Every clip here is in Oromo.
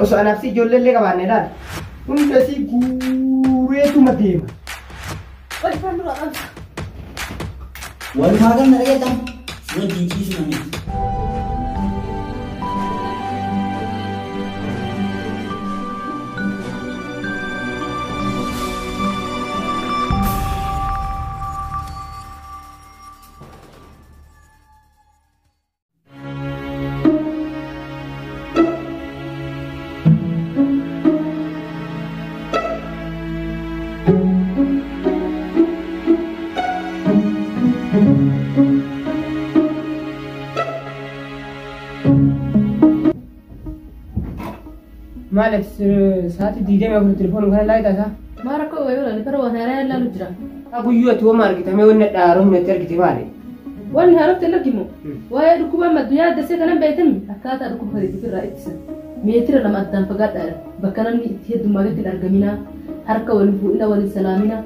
Osoo anaaf si ijoollee illee qabaanne laal. Hunda si guureetuma deema. Walumaa galma dhageettan si wajjin ciisu namni. Maaliif sa'aatii 24 telefoon kana laayitaa isaa? Maa rakkoo qabu yoo bara waan haaraa ilaalu jira. Guyyuu ati hooma argite mee wanni haaromni ati argite maali? Wanni haarofte hin argimu. Waa'ee dhukkuba amma addunyaa addasee kanan beektan akkaataa dhukkuba kana ofirraa ittisan. Meetira 2 addaan fagaadhaa bakka namni itti heddummatetti hin argaminaa harka waliin fuudhina waliin salaamina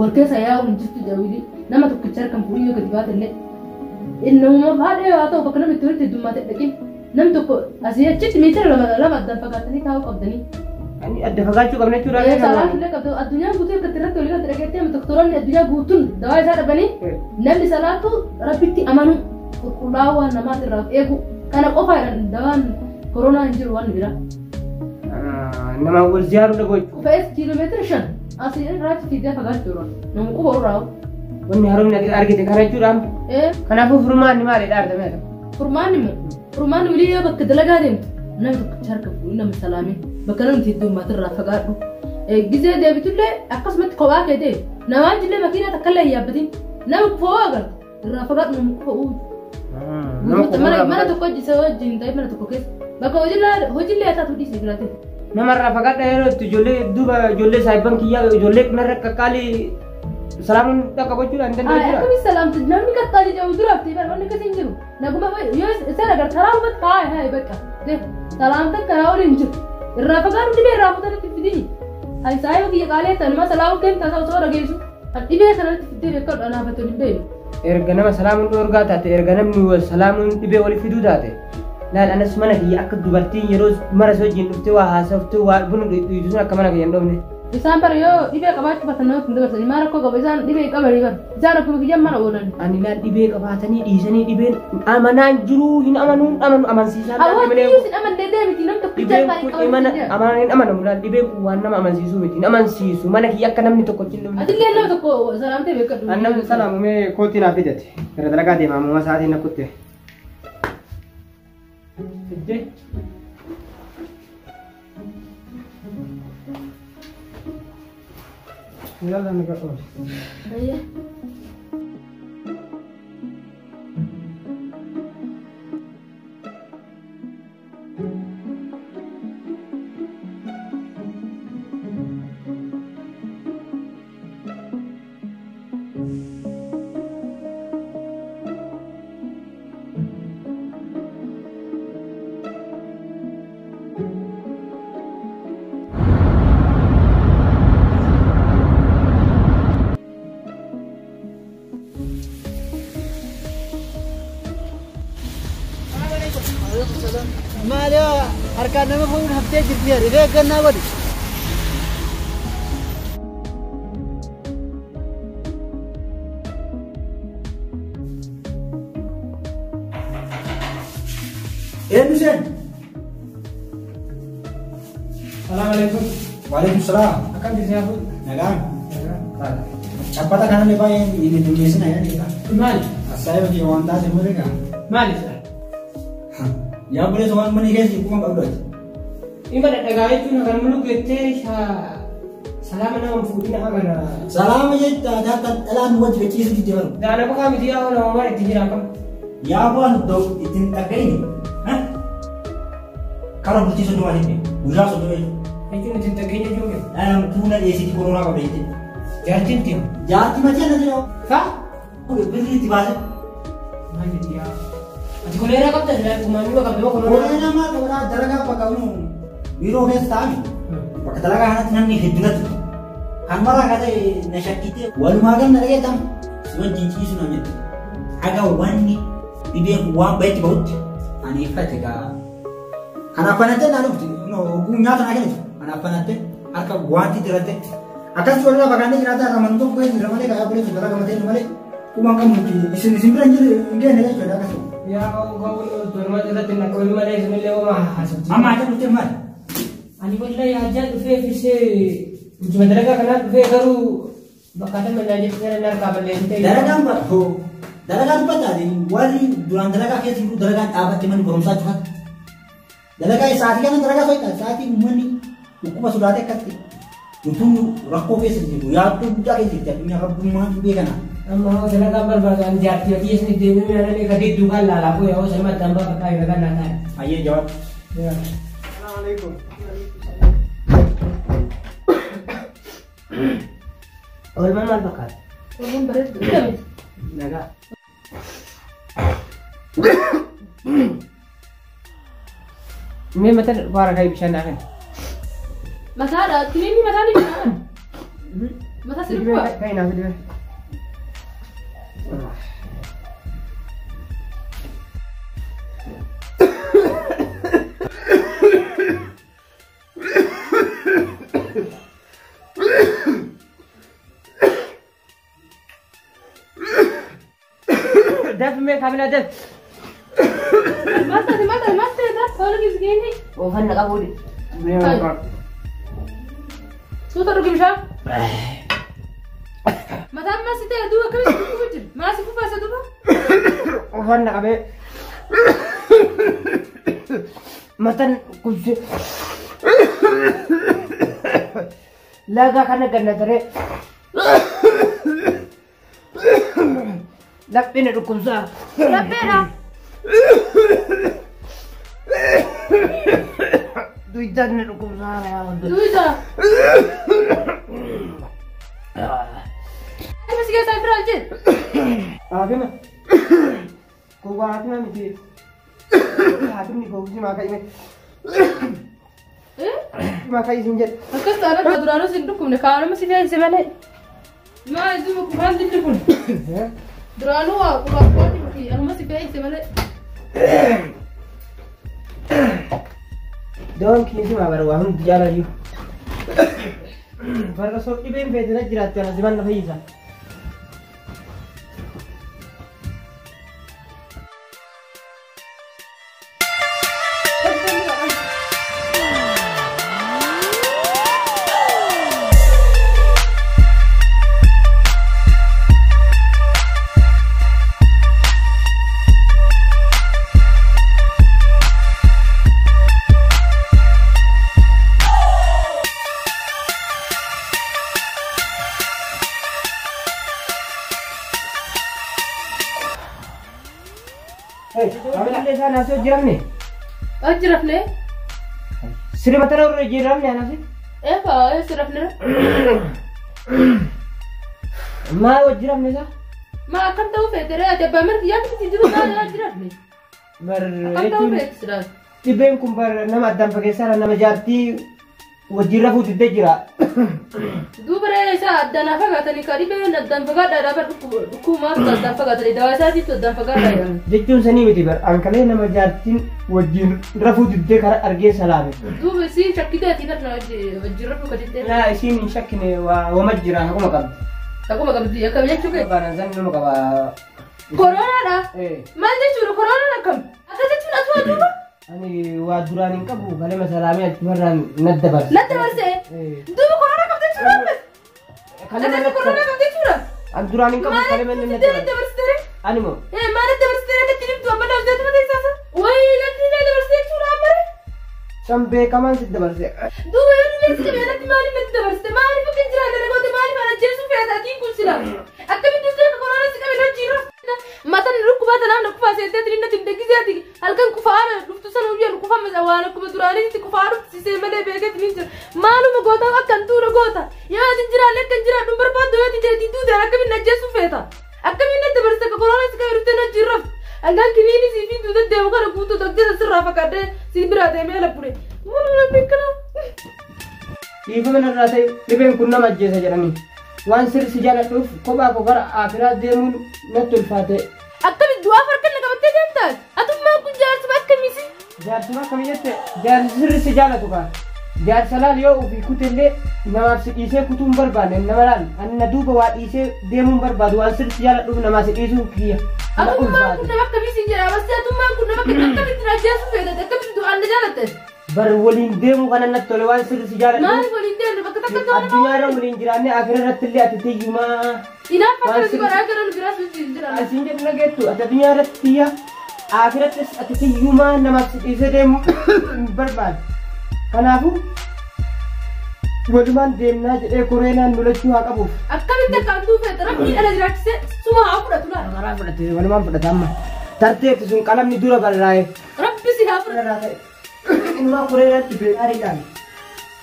wal keessa yaa'uun hin jirtu jedhu nama tokkicha harka hin fuudhin yoo gadi baate illee. Innuma haadha haa ta'u bakka namni itti walitti heddummaate dhaqin namni tokko asii achitti meetira 2 addaan fagaatanii taa'uu qabdanii. Ani adda fagaachuu qabna jechuudha. Salaam illee qabdu addunyaan guutuu akka irratti walii galti dhageettee amma doktoroonni addunyaa guutuun dawaa isaa dhabanii namni salaatu rabbitti amanu qulqullaa'aa waan namaati irraa of eegu kana qofa dawaan koronaa hin jiru waan biraa. Nama wal ziyaaruu dhabu jechuudha. Qufees kiiloomeetira 5 asii irraa fiigee fagaachuu irraa nama quba irraa. Wanni haaromni argite kana jechuudha. Kanaafuu furmaanni maalidha argame? Furmaanni immoo furmaanni walii yoo bakka dalagaa deemtu namni tokkicha harka fuudhu nama salaamee bakka namni heddummaate irraa fagaadhu. Gizee deebitullee akkasumatti kophaa kee deemu namaa jillee makiinaa takka illee hin yaabbatin nama kufoo agartu irraa fagaadhu nama kufoo. Mana tokko hojii wajjin ta'e mana tokko keessa bakka hojiillee haa taatu dhiisee jiraate. Namarraa fagaadha yeroo itti ijoollee duuba ijoollee saayibban kiyyaa ijoollee narra qaqqaalii salaamuun dhaqqabachuudhaan hin danda'u jechuudha. Akkamitti salaamtu namni qaqqaalii jedhu duraaf ta'e bara wanni akkasii hin jiru. Naguma yoo isaan agarta karaa hubatu haaya haaya bakka salaamtan karaa oliin hin jiru. Irraa fagaadhu dhibee irraa fuutanitti fidini. Ani saayiba kiyya qaalee ta'an nama salaamuu kennu tasaa osoo dhageessu. Ani dhibee kanatti fiddee beekadhu anaafatu hin beeku. Erga nama salaamuun dhoorgaa taate erga namni wal salaamuun dhibee wal fiduu taate laal anas mana kiyya akka dubartiin yeroo mara si wajjin dhuftee waa haasoftee waa buna dhuydu sun akka mana kiyya hin dhoofne. Isaan bara yoo dhibee qabaachuu baatan namatti hin dabarsani maal rakkoo qaba isaan dhibee qabanii bara isaan akkuma kiyyan mana oolan. Ani laal dhibee qabaatanii dhiisanii dhibeen amanaan jiruu hin amanuun amanu amansiisaa laal Hawwaati dhibeen iyyuu sin amannee deemiti nam tokkicha dhibeen harkaan kun qaban imana jira. amanaan hin amanamu laal dhibeen kun waan nama amansiisuu miti hin amansiisu mana kiyya akka namni tokko hin dhufne. Atillee nama tokko salaamtee beekadhu. An namni salaamu mee kootii naaf fidate gara dalagaa deemaa ammoo sa'aatiin na kutte. Fiddee. Yalla naga oole. Ayya. Maali harkaan nama fuudhuun haftee jirti yaa dhibee gannaa godhi. Eenyu isheen? Salaam alaikum. Waalaikum salaam. Akkam jirti yaa fuudhu? Nagaan. Chappata kanallee baay'ee hin heddummeessina yaa dhiiraa. Maali? Asaa'iba kiyya waan taate malee gaa. Maali isa? Yaa buleessa waan mana keessa jiru kuma qabdu ati. Ima dhadhagaa jechuun kan mulu geettee salaama nama fuudhina amana. Salaama jecha akka dhalaan wajji gachiisu didde baru. Daana qofaa miti yaa nama mara itti jira akkam. Yaa bu'aan iddoo ittiin dhaga'ini. Kara bultii 30 jette guyyaa 30 jechuudha. Jechuun ittiin dhageenye jechuun. Dhalaan tuuna dhiyeessitii koronaa qabda jette. Jaartiin tiyo. Jaartii matii ana jira. Fa? Birrii itti baase. Maal jetti yaa? Ati koleeraa qabda silaa kumaanuma qabda moo koronaa? Koleeraa maal qabdaa dalagaa bakka biiroo keessa taa'ame. Bakka dalagaa kanatti namni hedduunatu jira. Kan maraa ka ta'e na shakkitee walumaa galma dhageettan si wajjin ciisu na jette. Haga wanni dhibee kun waan bahetti bahutti ani iffate gaa. Kanaaf banattee naa dhufti. Oguu nyaata naa kennitu. Kanaaf banattee harka waanti diratte. Akkas walirraa fagaannee jiraataa irraa manni tokko keessa jira malee karaa buleessu dalagaa gamatee malee quban qabnu isin bira hin jiru hin geenne jechuudha akkasuma. Yaa torma irratti na qabame malee isinillee homaa haasofti. Amma ajaa dhuftee maali? Ani wallahi ajaa dhufee fisee hojii dalagaa kanaa dhufee garuu bakka tan mannaa jettu sana na harkaa balleessitee. Dalagaan bakko dalagaa dubbataati warri duraan dalagaa keessa jiru dalagaan dhaabatte manni barumsaa cufatte. Dalagaa sa'aatii kana dalagaa socho'aa sa'aatii uummanni dhukkuba sodaatee akkatti utuu rakkoo keessa jiru yaaddoo guddaa keessa jirti addunyaa rabbummaan dhibee kana. Amma hoo dalagaan barbaadu ani jaartii hojii isin deemee mi'aananii ka didduu kan laalaa koo yoo sanuma addaan baafadhaa yoo nagaan naa taa'e. Ayyee jawaab. Assalamualaikum. Oolmaan maal fakkaata? Oolmaan bareedu. Akkamitti? Nagaa. Mee mata baara kaayii bishaan naa kenna. Mataadha. Kiliinni mataa ni jira. Mataa si dhukkuba. Kaayii naa fidi. Daf mee kaamilaa daf. Maal taate maal taate maal taate tola gisgeeni. Oofan na qabuudhi. Suuta dhugi bishaan. Mataan maal si ta'e duuba akkamitti dhukkubu jira? Maal si kufaasa duuba? Oofan na qabee. Matan kubse. Laga kana ganna taree. Lapheen dhukkubsaa. Lapheedha. Duwidaan na dhukkubsaa. Duwida. Akkuma si keessaa bira hojjet. Haakima. Kowwaa haakima miti. Haakimni kowwisi maa ka'ime. Maa ka'i isin jedhe. Akkas taana akka duraanuu si hin dhukkubne kaanuma si fe'insi malee. Maa isin maal dilli kun? Duraanuu waa quraaqoonni miti anuma si fe'insi malee. Dawaan kiisi maa bara waa hundi jaalayyuu. Farra soo dhibeen feetina jiraatte ana siman na fayyisa. Kaamilaa isaa naasii hojjiramne. Hojjiramne. Sirri mataa irra hojjiramne anaasi. Eefa sirrafne. Maa hojjiramne isaa? Maa akkam ta'uu feete ree ati abbaa marti yaadni jiru maa hojjiramne. Bar Akkam ta'uu feete silaas. Dhibeen kun bar nama addaan fageessaa nama jaartii wajjin rafuu diddee jira. Duuba ree isaa addaan haa fagaatanii ka dhibeen addaan fagaadhaa bar dhukkubumaaf addaan fagaatanii dawaa isaatiif addaan fagaadhaa jedhama. Jechuun sanii miti bar ankalee nama jaartiin wajjin rafuu diddee karaa argee salaame. Duuba isiin shakkitee ati kana wajjin rafuu ka diddee. Laa isiin hin shakkine waa wama jira hakuma qabdi. Akkuma qabdi akkam jechuu kee? Baanaan san nama qaba. Koronaadha. Maal jechuudha koronaan akkam? Akka jechuun atu duuba? Ani waa duraan hin qabu kalema salaamee achumarraan nadda barse. Nadda barse? Duuba koronaa qabdi jechuudha ammas? Kalema Akkasi koronaa qabdi jechuudha? An duraan hin qabu kalema inni nadda Maaliif barse. dabarsite? Ani moo? Maaliif dabarsite natti himtu amma dabarsite mata isaasa? Wayii natti dabarsite jechuudha amma? San beekamaan si dabarse. Duuba yoo dhibee si qabee natti maaliif natti dabarsite? Maaliif akka hin jiraanne na goote maaliif ana ajjeesuu feeta atiin kun sila? Akkamitti dhuftee akka koronaa si qabee na jira? Matan dhukkubaa tanaaf na kufaa seentee tiri natti hin deeggisee halkan kufaa dhuftu sana guyyaan kufa waan akkuma duraaniitti kufaa dhuftu sisee malee beeketti ni jira. Maaluma goota akkan tuura goota. Yoo ati jiraalle akkan jiraadhu hin barbaaddu yoo ati deetii duute akkamiin na ajjeesuu feeta? Akkamiin na dabarsa akka koronaa si qabee dhuftee na jirraf? Hangaan kiliinii sii fi duuta deemu kana guutuu dogdee sirraa fakkaatee si biraa deemee labbure. Maaluma beekana? Dhiifama narraa ta'e dhibeen kun nama ajjeesa jedhanii. Waan sirri si jaaladhuuf kophaa koo gara Afiraa deemuun natti ulfaate. Akkamitti du'aaf harka na qabattee deemtaas? Atummaan kun jaarsuma akkamiisi? Jaarsuma akkamii jette jaarsi sirri si jaalatu kaa. Jaarsa laal yoo ofii kutellee namaaf si dhiisee kutuu hin barbaanne nama laal. Ani na duuba waa dhiisee deemuu hin barbaadu waan sirri si jaaladhuuf namaa si dhiisuun kiyya. Na Atummaan kun ulfaata. nama akkamii siin jedha abasii atummaan kun nama akkamitti na ajjeesuu feetate akkamitti du'aan na jaalatte. Bar waliin deemuu kana natti tole waan sirri si jaaladhuuf. Maaliif waliin deemne bakka takka ta'uu nama Addunyaa irra waliin jiraannee akira irratti illee ati tiyyumaa. Inaaf Waan akka sirri- godhaa gara nu biraas wajjin jira. Asiin jedhu nageettu ati addunyaa irratti tiyya akirattis ati tiyyumaa namaaf si dhiisee deemuu hin barbaadu. Kanaafuu walumaan deemnaa jedhee koreenaan lolachuu haa qabuuf. Akkamitti akka hantuu feete rabbii dhala jiraachisee suma haa fudhatu laata. Karaa fudhate walumaan fudhata amma. Tarteetti sun qalamni dura barraa'e. Rabbi si haa fudhatu. Irraa ta'e. Inumaa koreenaan dhibee ariidhaan.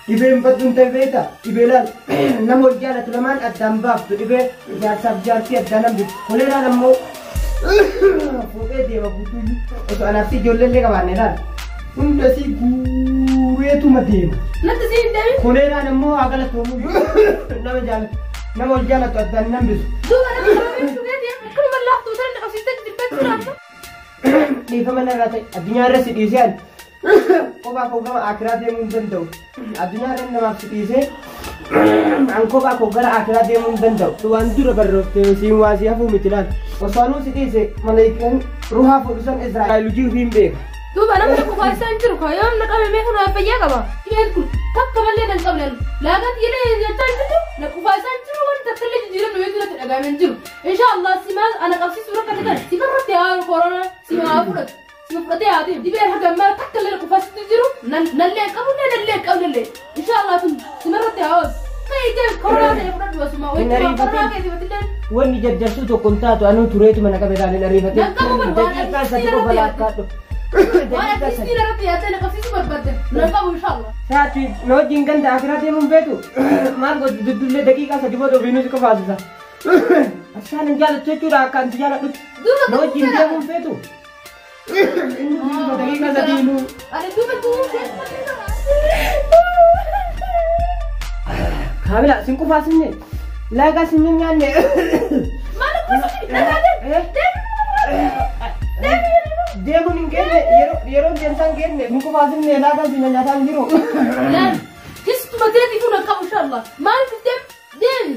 Dhibeen badduun ta'e beektaa? Dhibee laal nama wal jaalatu lamaan addaan baaftu dhibee jaarsaaf jaartii addaan hambiftu. Koleeraan ammoo fuudhee deema guutuu osoo anaaf si ijoollee illee qabaanne laal. Hunda si guureetuma deema. Natti si hin deemin. Koleeraan ammoo haa galatoomu nama jaalatu nama wal jaalatu addaan hin hambisu. Duuba nama sababii dhugeeti akkanuma laaftuu sana qabsiistee jirtachuu laata. Dhiifama narraa ta'e addunyaa irra si dhiisee ani kophaa koo gama akiraa deemuu hin danda'u. Addunyaa irra namaaf si dhiisee an kophaa koo gara akiraa deemuu hin danda'u. Waan dura barroofte siin waa si hafuu miti laal. Osoo anuu si dhiise malaayikaan ruhaa fuudhu san Israa'el hojii ofii hin beeka. Duuba namni qofaa isaa hin jiru kaa yoo namni qabe mee kun fayyaa qaba. Dhibeen kun takka malee nan qabne laagaan jedhee jechaa hin jirtu na qofaa isaa hin jiru wanti takka illee jijjiiramne wayii natti dhagahamee hin jiru. Inshaallah simaa ana qabsiisuu rakkate kan simarratti haa korona sima haa fudhatu. Sima fudhatee haa deemu. Dhibeen haga ammaa takka illee qofaa sitti jiru nallee hin qabu nallee hin qabne inshaallah sun simarratti haa oolu. Ka'ee koronaa ta'e fudhadhu asuma wayii koronaa keessatti illee Wanni jajjarsuu tokko hin taatu anuu tureetuma na qabe ilaalin ariifatee. Nan qabu barbaada. Daqiiqaa sadi qofa laakkaadhu. Waan akkasitti irratti yaadde na qabsiisuu barbaadde nan qabu inshaallah. Saati na wajjin ganda akiraa deemuun beetu maal godhu duddullee daqiiqaa sadi booda ofiinuu si qofaasisa. Ashaan hin jaalattu jechuudha akka anti jaaladhutti. Duuba Na wajjin deemuun feetu. Inni daqiiqaa sadiinuu. Ani duuba duuba. Kaamila sin qofaasinne laagaa sin nyaanne. Maal akkasii dhagaadee Deemuun hin geenne yeroo deemsaan geenne sin qofaasinne laagaa sin nyaataa hin jiru. Lan kistuma teeti kun akka inshallah maal fiddee deemi.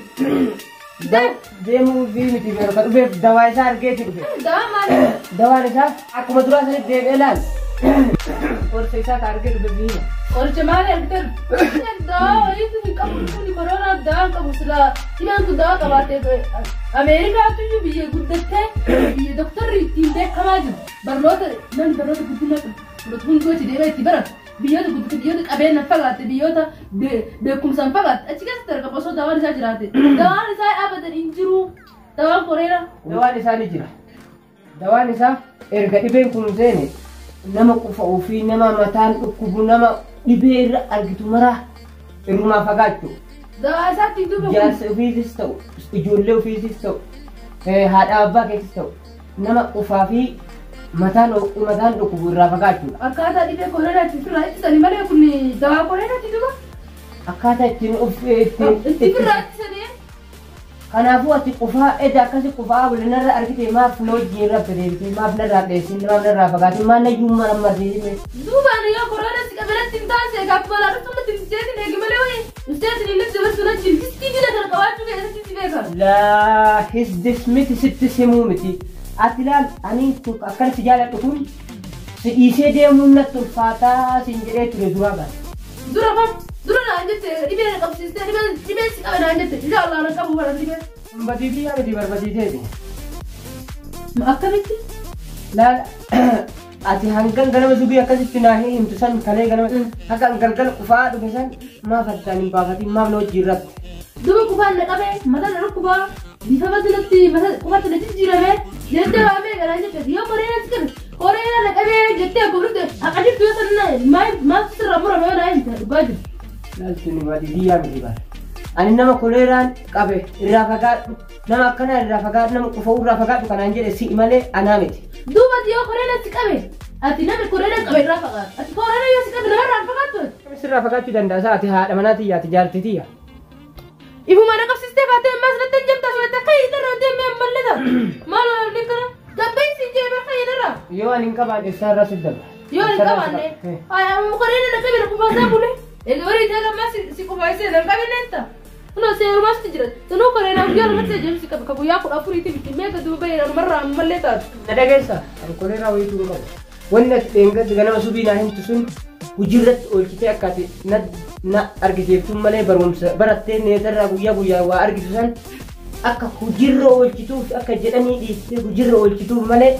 Deemuu fi miti beeku dhufeef dawaa isaa argeeti dhufe. Dawaa maali? Dawaan isaa akkuma duraa sanitti deebi'ee laal. Qorsa isaa ka argee dhufe fiina. Qoricha maali argite? Dawaa wayiitu hin qabu kun koronaa dawaa hin qabu silaa dhibeen kun dawaa qabaatee Ameerikaatu iyyuu biyya guddattee biyya doktorri ittiin beekamaa jiru. Barnoota namni barnoota guddina qabu hunduu achi deemee itti baratu. Biyyoota guddate biyyoota qabeenyaan fagaatte biyyoota beekumsaan fagaatte achi keessatti argama osoo dawaan isaa jiraate. Dawaan isaa abadan hin jiru. Dawaan koreera. Dawaan isaa ni jira. Dawaan isaa erga dhibeen kun seene nama qufa'uu fi nama mataan dhukkubu nama dhibee irra argitu maraa irrumaa fagaachuu. Dawaa isaatti duuba kun. Jaarsa ofiisis ta'u, ijoollee ofiisis ta'u, haadha abbaa keetis ta'u nama qufaa fi mataan dhukkubu irraa fagaachuudha. Akkaataa dhibee koreeraatti ofirraa ittisanii malee kun dawaa koreeraatti duuba. Akkaataa ittiin of ittiin Itti ofirraa ittisanii. Kanaafuu ati qufaa edda akkasi qufaa bulinarra argite maaf na wajjin rafte deebitee maaf narraa dheessin maaf narraa fagaatin maal nayyuu marammarsiisime. Duuba ani yoo koronaa si qabeetti hin taasise akkuma laatu natti hin seetin eegi malee wayii hin seetin inni dabarsuu na jin histii jila kana qabaachuu keessatti si beeka. Laa hisdis miti sitti simuu miti. Ati laal ani akkan si jaaladhu kun si dhiisee deemuun natti ulfaataa siin jedhee ture duraa bara. Dura fam dura naan jette dhibee na qabsiistee dhibee si qabe naan jette inshallah na qabu bara dhibee. Badii biyyaa miti barbadiiteeti. Akkamitti? Laal ati hangan ganama subii akkasitti naa himtu san kalee ganama hangan galgala qufaa dhufe san maaf addaan hin baafatin maaf na wajjin rafte. Duuba qufaan na qabee mataa na dhukkubaa bifa batinatti qufatti na jijjiirame jettee waamee ganaan jette yoo koreera si qabe koreera na qabee jettee akkuma dhufte haqa jirtu yoo san maaltu sirraa murame yoo naa himte dhugaa jiru. Laaltu ni badii biyyaa miti bara. Ani nama koleeraan qabe irraa fagaadhu nama akkanaa irraa fagaadhu nama qufa'uu irraa fagaadhu kanaan jedhe si'i malee anaa miti. Duuba yoo koreera si qabe ati namni koreera qabe irraa fagaadhu ati koreera yoo si qabe namarraa hin fagaattu. Sirraa fagaachuu danda'a isaa ati haadha manaa tiyya ati jaartii tiyya. Ifuma na qabsiistee kaatee ammas natti hin jamta asirratti akka hiitarra deemee ammallee ta'a. Maal inni kana gabbaysi jee bakka hiitarra. Yoo ani hin qabaanne isaarraa si dabra. Yoo hin qabaanne. Amma koreena na qabina qufaasaa bule. Egaa horii ta'e gammaa si qufaasee na qabineen ta'a. Kunoo seerumaasti jira. Sanuu koreena guyyaa lamatti ajaa'ibsi qaba. Ka guyyaa 14 miti. Meeqa duuba bahee namarraa ammallee taatu. Na dhageessa. Ani koleeraa wayituu hin qabu. Wanni ati dheengaddi ganama subii naa himtu sun hojiirratti oolchitee akka ati na argisiiftuun malee barumsa barattee neetarraa guyyaa guyyaa waa argitu san akka hojiirra oolchituuf akka jedhanii dhiistee hojiirra oolchituuf malee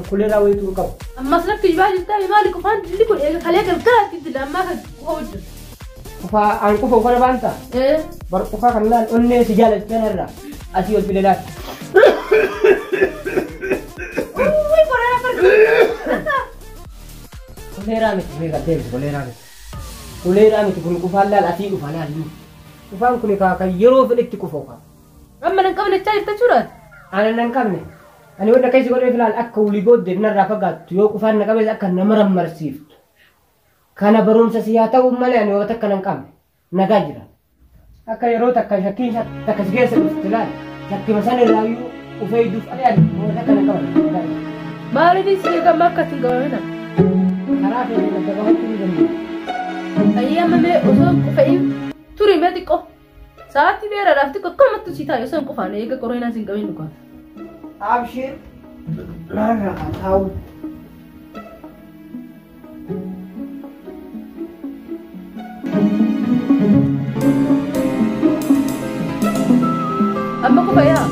koleeraa wayituu hin qabu. Ammas lakki jibaa jirtaa maali qofaan dilli kun eega kalee galgalaatti dila ammaa kan qofa hojjetu. Qufaa aan qufa kana baanta? Bar qufaa kan laal onnee si jaalatu kanarraa asii ol file laata. Uwwi koleeraa fardi. Koleeraa miti meeqa deemti koleeraa miti. Koleeraa miti kun qufaan laal asii dhufa laal. Qufaan kun kan yeroo fedhetti qufa qofaa. Amma nan qabne chaa jirta jechuudhaati. Ana nan qabne. Ani wanta akkasii godheef laal akka wulii booddee narraa fagaattu yoo qufaan na qabees akka nama rammarsiiftu. Kana barumsa si haa ta'u malee ani yoo takka nan qabne nagaa jira. Akka yeroo takka shakkiin takka si keessa dhufti laal shakkima sana irraayyuu ufee iduuf ani yoo takka nan qabne nagaa jira. Maaliif si eegama akka ittiin qabamina? Karaa feene bakka qabachuu ni dandeenya. Ayyee amma mee osoo hin qufa'iin turi mee xiqqoo. Sa'aatii dheeraadhaaf xiqqoo akkanumatti si taa'e osoo hin qufaane eega qoreenaan si hin qabin dhugaa. Abshir narraa haa taa'u. Amma qufa yaa.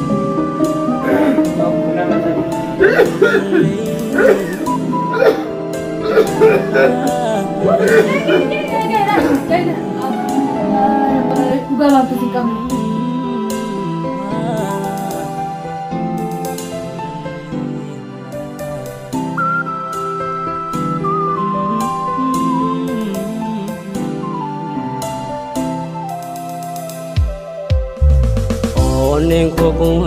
Tokko lama sadi. Dhugaa baaftu si qabne. Onneen koo kun